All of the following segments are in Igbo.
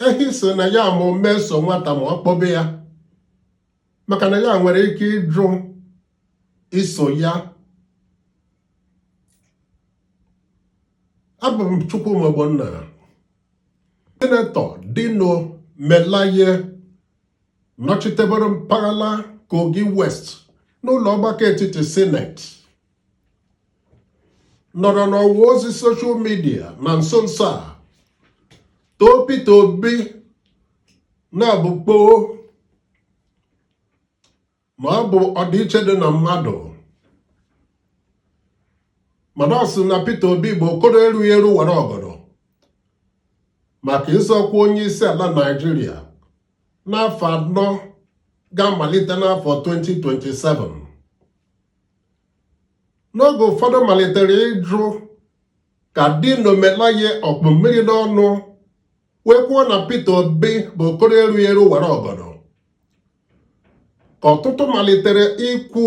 Ehi sị na ya ma meso nwata ma ọ kpọbe ya, maka na ya nwere ike ịjụ iso ya. Abụ m Chukwuma Ogbonna. Sinetọ Dino Melaye nọchitebere mpaghara Kogi West n'ụlọ ọgbakọ etiti Sineti nọrọ n'ọwa ozi soshal midia na nso nso a too Peter Obi na ọ bụ kpoo ma ọ bụ ọdịiche dị na mmadụ, mana ọ sị na Peter Obi bụ okoro erughị eru wara ọgọdọ maka ịzọ ọkwa onye isi ala Naịjirịa n'afọ 4 ga-amalite n'afọ 2027. N'oge ụfọdụ malitere ịjụ ka Dino Melaye ọkpụ mmiri n'ọnụ wee kwuo na Peter Obi bụ okoro erughị eru wara ọgọdọ, ka ọtụtụ malitere ikwu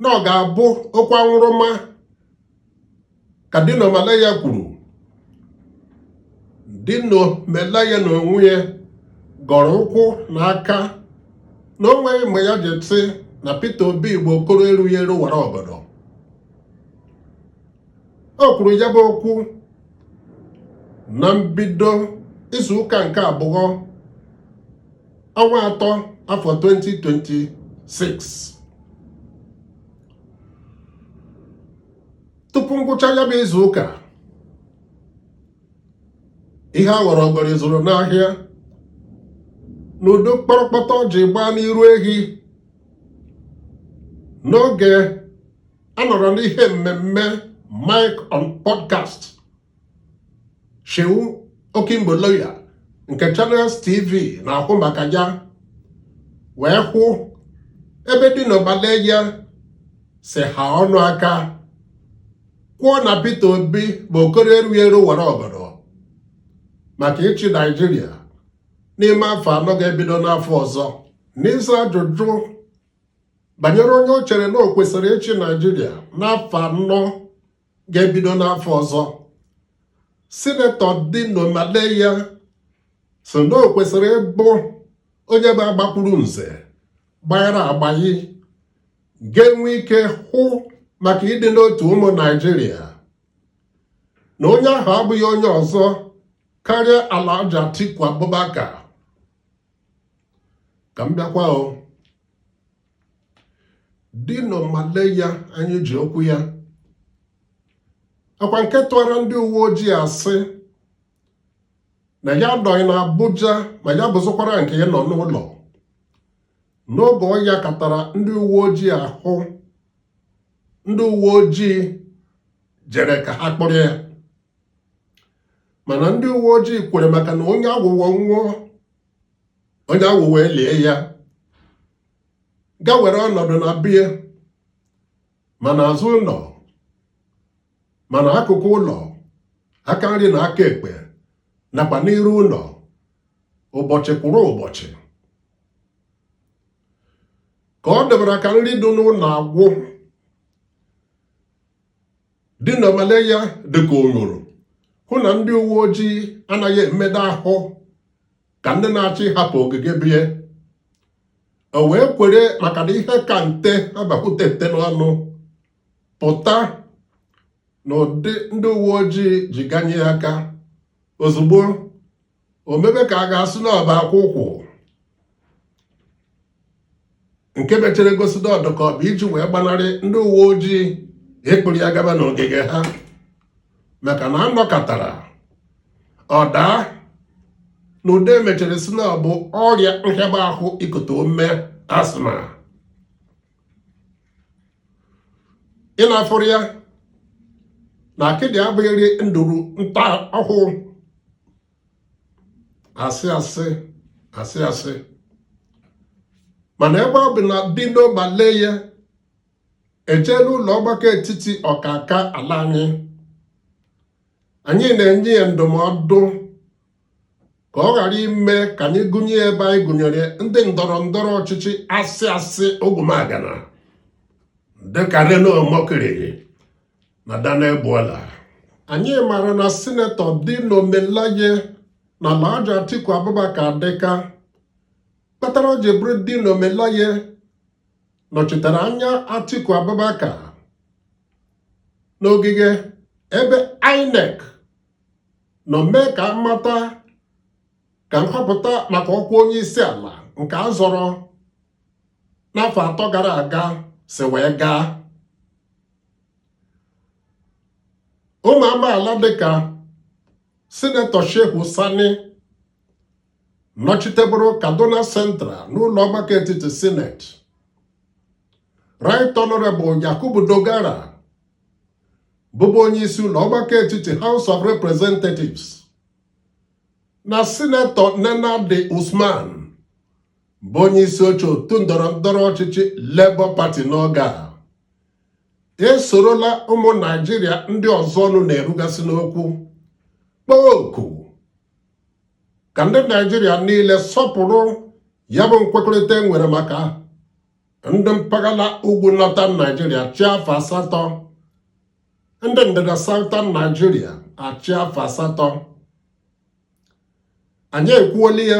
na ọ ga-abụ okwu aṅụrụma ka Dino Melaye kwuru. Dino Melaye na onwe ya gọrọ ụkwụ na aka na o nweghị mgbe ya ji sị na Peter Obi bụ okoro erughị eru wara ọgọdọ. O kwuru ya bụ okwu na mbido izu ụka nke abụọ ọnwa atọ afọ 2026. Tupu ngwụcha ya bụ izu ụka, ihe a ghọrọ ọgọrọ zụrụ n'ahịa n'udo kpọrọkpọtọ ji gbaa n'iru ehi n'oge a nọrọ n'ihe mmemme Mic on Podcast Seun Okinbaloye nke Channels TV na-ahụ maka ya, wee hụ ebe Dino Melaye si ha ọnụ aka kwuo na Peter Obi bụ okoro erughị eru wara ọgọdọ maka ịchị Naịjirịa n'ime afọ 4 ga-ebido n'afọ ọzọ. N'ịza ajụjụ banyere onye o chere na o kwesịrị ịchị Naịjirịa n'afọ 4 ga-ebido n'afọ ọzọ, Sinetọ Dino Melaye sị na o kwesịrị ịbụ onye bụ agbakwuru nze gbanyere agbayi ga-enwe ike hụ maka ịdị n'otu ụmụ Naịjirịa, na onye ahụ abụghị onye ọzọ karịa Alhaji Atiku Abubakar. Ka m bịakwa o, Dino Melaye anyị ji okwu ya akwa nke tụara ndị uwe ojii asị na ya anọghị na Abuja ma ya bụzụkwara nke ya nọ n'ụlọ n'oge ọ yakatara ndị uwe ojii ahụ. Ndị uwe ojii jere ka ha kpọrọ ya, mana ndị uwe ojii kwere maka na onye aghụghọ nwụọ, onye aghụghọ elie ya, ga were ọnọdụ na bie ma n'azụ ụlọ ma n'akụkụ ụlọ, aka nri na aka ekpe nakwa n'iru ụlọ, ụbọchị kwụrụ ụbọchị. Ka ọ debara ka nri dị n'ụlọ agwụ, Dino Melaye dịka onyoro hụ na ndị uwe ojii anaghị emeda ahụ ka ndị na-achọ ịhapụ ogige bie, o wee kwere maka na ihe ka nte abakwute nte n'ọnụ pụta n'ụdị ndị uwe ojii ji ganye ya aka ozugbo o mebe ka a ga-asị na ọ bụ akwụkwụ nke mechere gosi na ọdụ ka ọ bụ iji wee gbanarị ndị uwe ojii ịkpụrụ ya gaba n'ogige ha, maka na anọkatara ọ daa n'ụdị emechere si na ọ bụ ọrịa nhịaba ahụ ikute ume asthma. Ị na-afụrụ ya na akịdị abụghịrị nduru nta ọhụụ. Asị asị asị asị, mana ebe ọ bụ na Dino Melaye ejeela ụlọ ọgbakọ etiti ọkaka ala anyị, anyị na-enye ya ndụmọdụ ka ọ ghara ime ka anyị gụnye ebe anyị gụnyere ndị ndọrọ ndọrọ ọchịchị asị asị ogwumagana dịka Reno Omokri na Daniel Bwala. Anyị maara na Sinetọ Dino Melaye Na Alhaji Atiku Abubakar dịka kpatara o ji bụrụ Dino Melaye nọchitere anya Atiku Abubakar n'ogige ebe INEC nọ mee ka mata ka nhọpụta maka ọkwa onye isi ala nke a zọrọ n'afọ 3 gara aga si wee gaa. Ụmụ amaala dịka Sinetọ Shehu Sani nọchiteburu Kaduna Central n'ụlọ ọgbakọ etiti Sineti, Right Honorable Yakubu Dogara bụbu onye isi ụlọ ọgbakọ etiti House of Representatives, na Sinetọ Nenadi Usman bụ onye isi oche otu ndọrọ ndọrọ ọchịchị Labour Party n'oge a, esorola ụmụ Naijiria ndị ọzọ ọnụ na-erugasị n'okwu kpọọ oku ka ndị Naijiria niile sọpụrụ ya bụ nkwekọrịta e nwere maka ndị mpaghara ugwu Northern Nigeria chịa afọ 8, ndị ndịda Southern Nigeria achịa afọ 8. Anyị ekwuola ya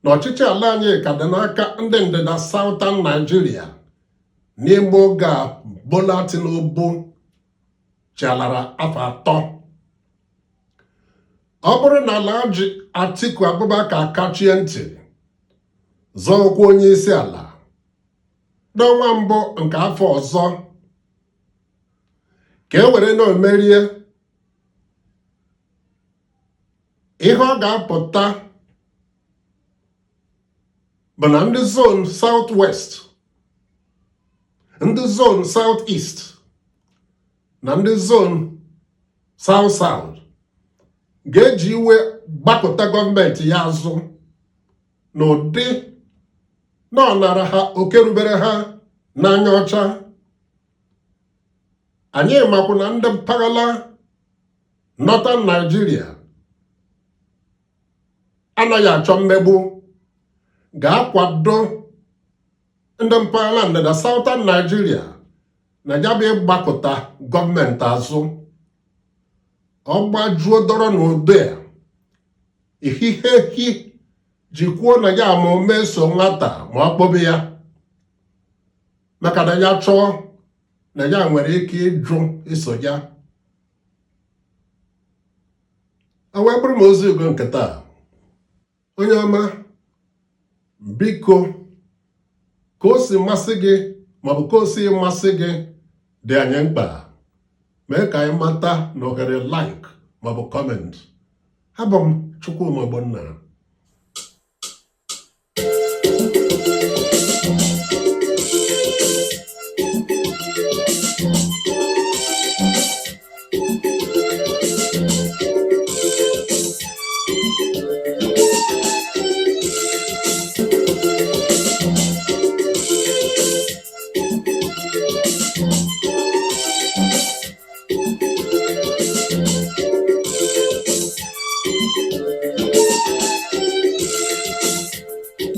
na ọchịchị ala anyị ka dị n'aka ndị ndịda Southern Nigeria n'ime oge a Bola Tinubu chịalara afọ 3. Ọ bụrụ na Alhaji Atiku Abubakar kachie ntị zọọ ọkwa onye isi ala n'ọnwa mbụ nke afọ ọzọ, ka e were na o merie, ihe ọ ga-apụta bụ na ndị zone South West, ndị zone South East na ndị zone South South ga-eji iwe gbakụta gọọmenti ya azụ n'ụdị na ọ nara ha oke rubere ha n'anya ọcha. Anyị makwu na ndị mpaghara Northern Nigeria anaghị achọ mmegbu, ga-akwado ndị mpaghara ndịda Southern Nigeria na ya bụ ịgbakụta gọọmenti azụ. Ọ gbajuo dọrọ n'ụdị a ihihe hi ji kwuo na ya ma ome so nwata ma ọ kpọbe ya, maka na ya chọọ na ya nwere ike ịjụ iso ya. O wee bụrụ m ozi ugo nke taa. Onye ọma, biko, ka o si masị gị maọbụ ka o si masị gị dị anyị mkpa. Mee ka anyị mata na ohere like maọbụ comment. Abụ m Chukwuma Ogbonna.